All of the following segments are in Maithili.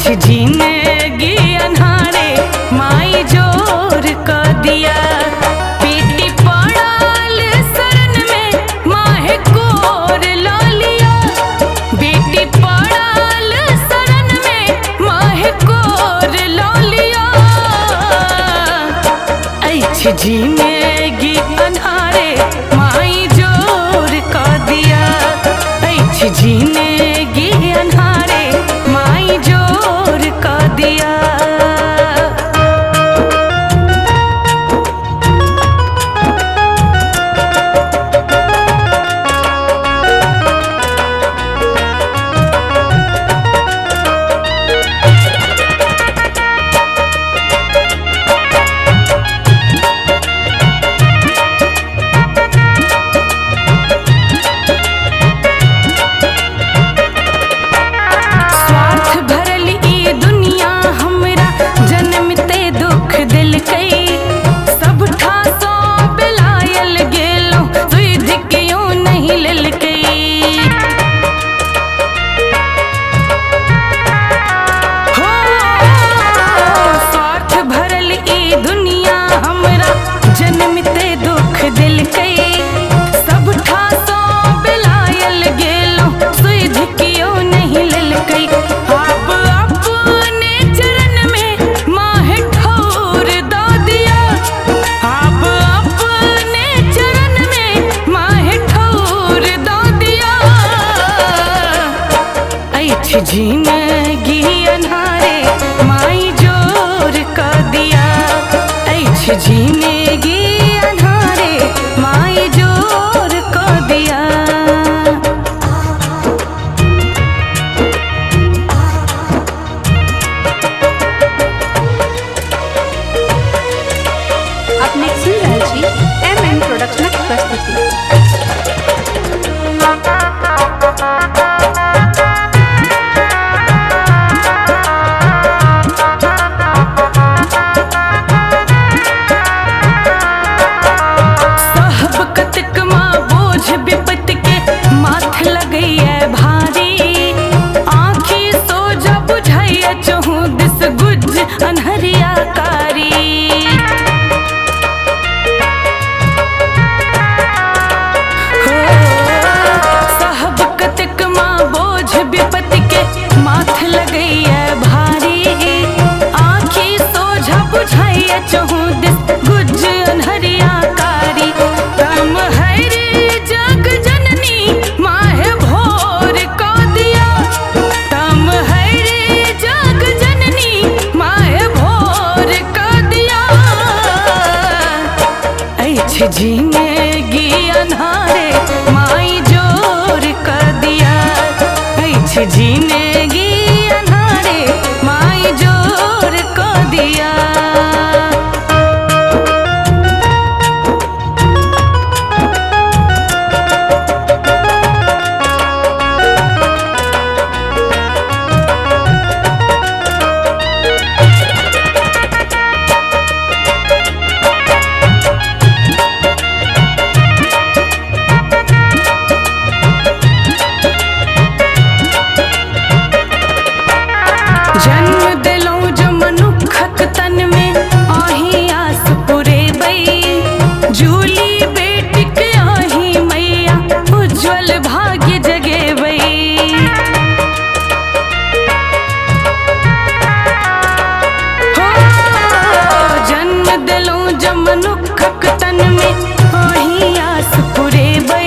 अछि जिनगी अन्हारे माई जोर क दिया। बेटी पड़ल शरण में माहे कोर ल लिया। बेटी पड़ल शरण में माहे कोर ल लिया। अछि जिनगी अन्हारे माई जोर क दिया। अछि जिनगी अन्हारे माई जोर क दिया। स्वार्थ भरल ई दुनिया हमरा जन्मते दुख देलकै। सब ठासो बेलायल गेलो सुध क्यों नहीं लेलकै। हो स्वार्थ भरल ई दुनिया हमरा जन्मते दुख देलकै। सब ठासो बेलायल गेलो सुध क्यों नहीं लेलकै। आप अपने चरण में माहे ठौर दऽ दिया। आप अपने चरण में माहे ठौर दऽ दिया। अछि जिनगी अन्हारे माई जोर क दिया। अछि जिनगी अन्हारे माई जोर क दिया। अपने सुनि रहल छी एम एन प्रोडक्शनक प्रस्तुति। साहब कतेक माँ बोझ विपत के माथ लगैया भारी। आँखि सोझा बुझैया चहु दिस गुज अन्हरिया कारी। हो साहब कतेक माँ बोझ विपत के माथ लगैया भारी। आँखि सोझा बुझैया चहु दिस गुज अन्हरिया कारी। तम हरि जग जननी माहे भोर क दिया। तम हरि जग जननी माहे भोर क दिया। अछि जिनगी अन्हारे माई जोर क दिया। अछि जिनगी अन्हारे माई जोर क दिया। जन्म देलहुँ जो मनुखक तन में अहीं आस पुरेबै। जूली बेटीक अहीं मैया उज्ज्वल भाग्य जगेबै। हो जन्म देलहुँ जो मनुखक तन में अहीं आस पुरेबै।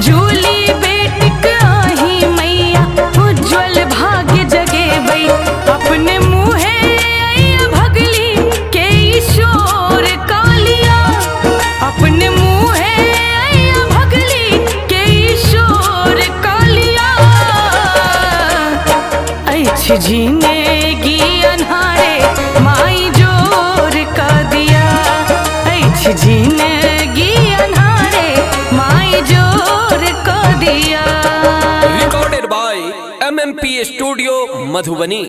जूली बेटीक अहीं मैया उज्ज्वल भाग्य जगेबै। अपने मुँहे अइया भगली के ईश्वर कालिया। अपने मुँहे अइया भगली के ईश्वर कालिया। अछि जिनगी अन्हारे माई जोर क दिया। अछि जिनगी अन्हारे माई जोर क दिया। Recorded by MMP Studio, Madhubani.